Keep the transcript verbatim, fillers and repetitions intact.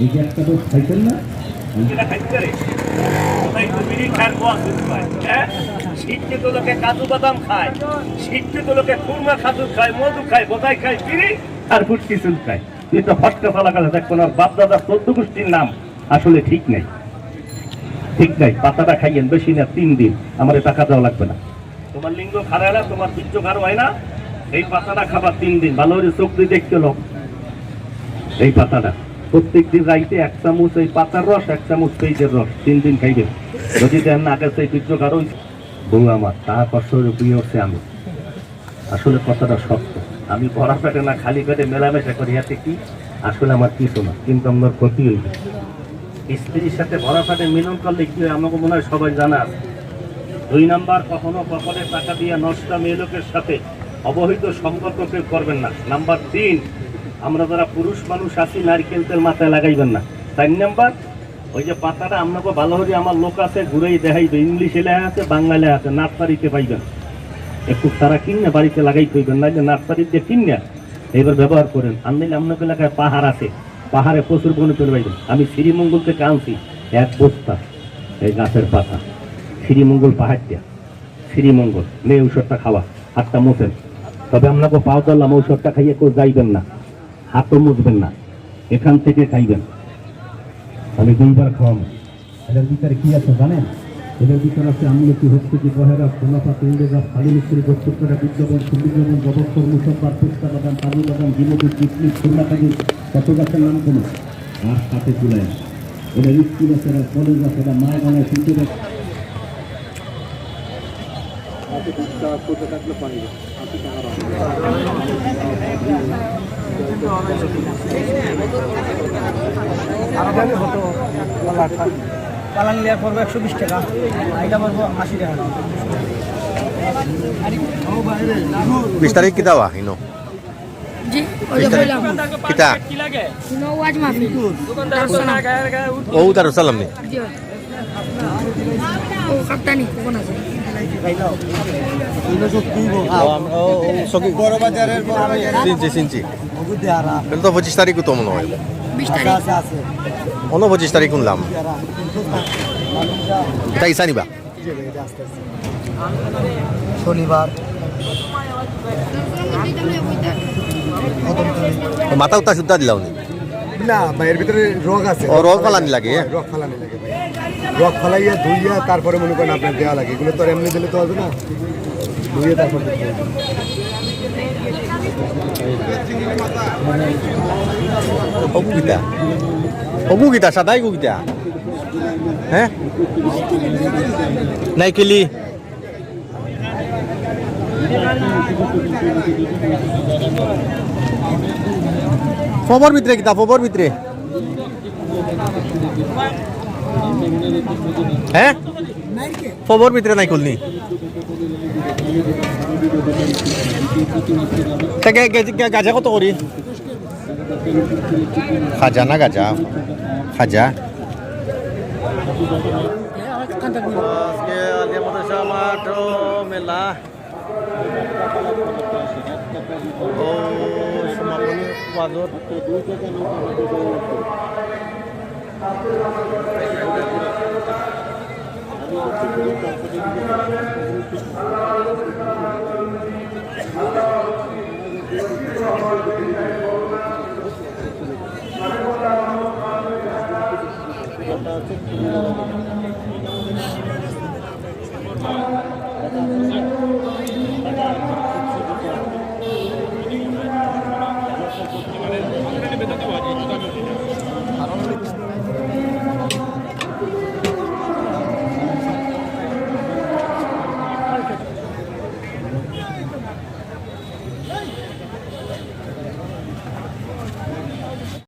এই যে একটা দোষ খাইতেন না? এটা খাইতে পারে? কোথায় তো বিড়ি খায়, গোয়া চুল খায়, হ্যাঁ? শিক্ষিত লোকে কাজু বাদাম খায়, শিক্ষিত লোকে খুরমা খাজু খায়, মধু খায়, বোধাই খায়, বিড়ি আর ফুটকি চুল খায়। তুই তো ফটকা ফালা গেলে দেখবো না, বাপ দাদা চোদ্দ গোষ্ঠীর নাম আসলে ঠিক নাই, ঠিক নাই। পাতাটা খাইয়েন, বেশি না, তিন দিন, আমার টাকা দেওয়া লাগবে না। তোমার লিঙ্গ খারায় না, তোমার বীর্য খারায় না, এই পাতাটা খাবার তিন দিন, ভালো করে চোখ দিয়ে দেখতে লোক। এই পাতাটা প্রত্যেক দিন রাইতে এক চামচ এই পাতার রস, এক চামচ পেঁয়াজের রস, তিন দিন খাইবে। যদি দেন না, আগে সেই বীর্য খারায়। বউ আমার, তা কষ্ট করে বিয়ে করছে আমি। আসলে কথাটা সত্য। আমি ভরা পেটে না, খালি পেটে মেলামেশা করি, এতে কি? আসলে আমার কিছু না, কিন্তু আমার ক্ষতি হইবে। স্ত্রীর সাথে ভরা পেটে মিলন করলে কি হয়, আমাকে মনে হয় সবাই জানা আছে। দুই নাম্বার, কখনো কপালে টাকা দিয়ে নষ্টা মেয়ে লোকের সাথে অবহিত সম্পর্ক কেউ করবেন না। নাম্বার তিন, আমরা যারা পুরুষ মানুষ আছি, নারকেল তেল মাথায় লাগাইবেন না। চার নাম্বার, ওই যে পাতাটা আপনাকে ভালো করে আমার লোক আছে, ঘুরেই দেখাইবে, ইংলিশে লেখা আছে, বাংলা লেখা আছে, নার্সারিতে পাইবেন। একটু তারা কিনে বাড়িতে লাগাই থইবেন, নাইলে নার্সারিতে কিনে এইবার ব্যবহার করেন। আর নাইলে আপনাকে এলাকায় পাহাড় আছে, পাহাড়ে প্রচুর বনে চলে পাইবেন। আমি শ্রীমঙ্গল থেকে আনছি এক বস্তা এই গাছের পাতা, শ্রীমঙ্গল পাহাড় দিয়া। শ্রীমঙ্গল, নে ঔষধটা খাওয়া, হাতটা মুছেন। তবে আপনাকে পাও ধরলাম, ঔষধটা খাইয়ে কেউ যাইবেন না, হাতও মুছবেন না, এখান থেকে খাইবেন। আমি দুইবার খাওয়াবো। এটার ভিতরে কি আছে জানেন? এটার ভিতরে আছে আমলকি, হস্তকি, বহেরা, সোনাপা, তুঙ্গজা, ফাগুন স্ত্রী, গোত্রকরা, বিদ্যমান, সুবিদ্যমান, জবক্ষর, মুসব্বার, পেস্তা বাদাম, কাজু বাদাম, জিলেবি, কিশমিশ, খুরমা, কাজু, কত গাছের নাম কোনো? আর সাথে তুলে। এটা মিষ্টি গাছেরা, ফলের গাছেরা, মায় বানায়, কিন্তু এটা পালান লিয়া পড়বো একশো বিশ টাকা, এটা পড়বো আশি টাকা। বিশ তারিখ কিতা বা, হিনো? জি, ওই যে কইলাম। কিতা? নো ওয়াজ মাহফিল। দারুস সালাম। ও, দারুস সালাম নি? জি। ও, কাপ্তানি, কোন আছে? ও, আমরা, ও, ও, সকি-, বড় বাজারের বড় বাজার। চিনছি, চিনছি। ওগুদে আরা। তাহলে তো পঁচিশ তারিখও তো মনে হয়। বিশ তারিখ। আছে, আছে। অন্য পঁচিশ তারিখ শুনলাম। আরা। তাই জানি বা? শনিবার। মাথা উত্তা সুদ্ধা দিলাও নি? না ভাই, এর ভিতরে রগ আছে। ও, রগ ফালানি লাগে? রগ ফালানি লাগে ভাই। রগ ফালাইয়া ধুইয়া তারপরে মনে করেন আপনার দেওয়া লাগে। এগুলো তো আর এমনি দিলে তো হবে না, ধুইয়া তারপর দিতে হবে। অগু কিতা? অগু কিতা? সাদাই গু কিতা? হ্যাঁ? নাইকেলি। ফবর ভিতরে কিতা? ফবর ভিতরে? হ্যাঁ? ফবর ভিতরে নাইকল নি? তা গে-, গে-, গে-, গাজা কত করি? খাজা না গাজা? খাজা। আজকে আলিয়া মাদ্রাসা মাঠ মেলা। ও, সমাপনী ওয়াজর।